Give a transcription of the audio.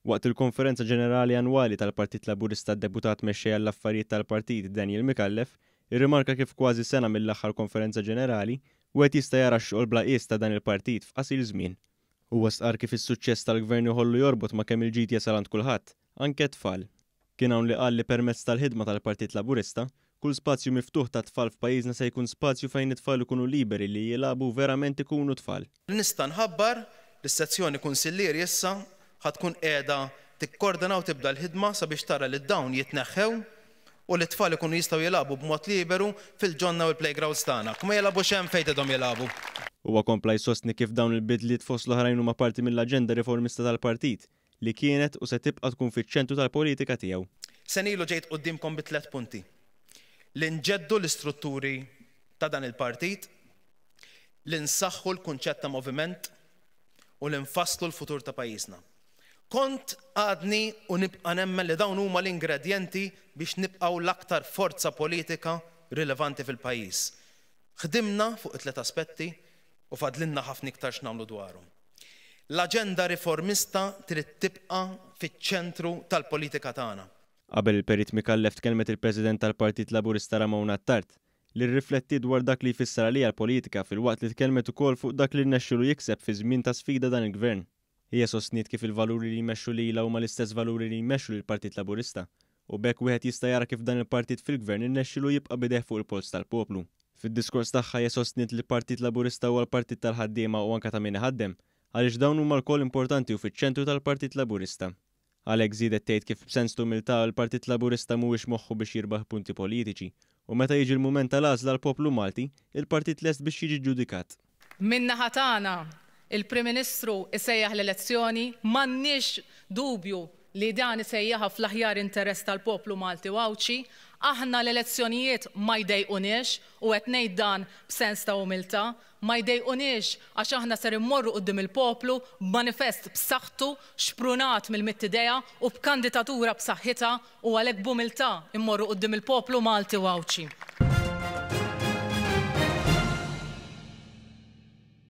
Waqt il-Konferenza Ġenerali Annwali tal-Partit Laburista d-Deputat Mexxej għall-Affarijiet tal-Partit Daniel Micallef irrimarka kif kważi sena mill-aħħar Konferenza Ġenerali wieħed jista' jara x-xogħol bla qies ta' dan il-partit f'qasir żmien. Huwa stqarr kif is-suċċess tal-Gvern iħollu jorbot ma' kemm il-ġid jasal għand kulħadd, anke t-tfal. Kien hawn li qal li permezz tal-ħidma tal-Partit Laburista, kull spazju miftuħ tat-tfal f'pajjiżna se jkun spazju fejn it-tfal ikunu liberi li jilagħbu u verament ikunu tfal. Nista' nħabbar li s-sezzjoni kunsillieri issa ħa tkun qiegħda tikkordina u tibda l-ħidma sabiex tara li dawn jitneħħew u li t-tfal ikunu jistgħu jilagħbu b'mod liberu fil-ġonna u l-playgrounds tagħna. Jekk ma jilagħbux hemm fejn tridhom jilagħbu? Huwa kompla jsostni kif dawn il-bidliet fost l-oħrajn huma parti mill-aġenda riformista tal-partit li kienet u se tibqa' tkun fiċ-ċentru tal-politika tiegħu. Sena ilu ġejt quddiemkom bi tliet punti. Li nġeddu l-istrutturi ta' dan il-partit, li nsaħħu l-kunċett ta' moviment u li nfasslu l-futur ta' pajjiżna. Kont għadni u nibqa' nemmen li dawn huma l-ingredjenti biex nibqgħu l-aktar forza politika rilevanti fil-pajjiż. Ħdimna fuq it-tliet aspetti u fadlilna ħafna iktar x'nagħmlu dwarhom. L-aġenda riformista trid tibqa' fiċ-ċentru tal-politika tagħna. Qabel il-Perit Micallef tkellmet il-President tal-Partit Laburista Ramona Attard, li rriflettiet dwar dak li jfisser għaliha l-politika filwaqt li tkellmet ukoll fuq dak li rnexxielu jikseb fi żmien ta' sfida dan il-Gvern. Hija sostniet kif il-valuri li jmexxu lilha huma l-istess valuri li jmexxu lill-Partit Laburista u b'hekk wieħed jista' jara kif dan il-partit fil-Gvern irnexxielu jibqa' b'idejh fuq il-polz tal-poplu. Fid-diskors tagħha hija sostniet li l-Partit Laburista huwa l-partit tal-ħaddiema u anke ta' min iħaddem, għaliex dawn huma lkoll importanti u fiċ-ċentru tal-Partit Laburista. Għalhekk żiedet tgħid kif b'sens ta' umiltà l-Partit Laburista mhuwiex moħħu biex jirbaħ punti politiċi u meta jiġi l-mument tal-għażla għall-poplu Malti, il-partit lest biex jiġi ġġudikat. Min-naħa tagħna, il-Prim Ministru isejjaħ l-elezzjoni, m'għandniex dubju li dan isejjaħha fl-aħjar interess tal-poplu Malti u Għawdxi. Aħna l-elezzjonijiet ma jdejquniex u qed ngħid dan b'sens ta' umiltà. Ma jdejquniex għax aħna ser immorru quddiem il-poplu b'manifest b'saħħtu, xprunat mill-mitt idea u b'kanditatura b'saħħitha u għalhekk b'umiltà mmorru quddiem il-poplu Malti u Għawdxi.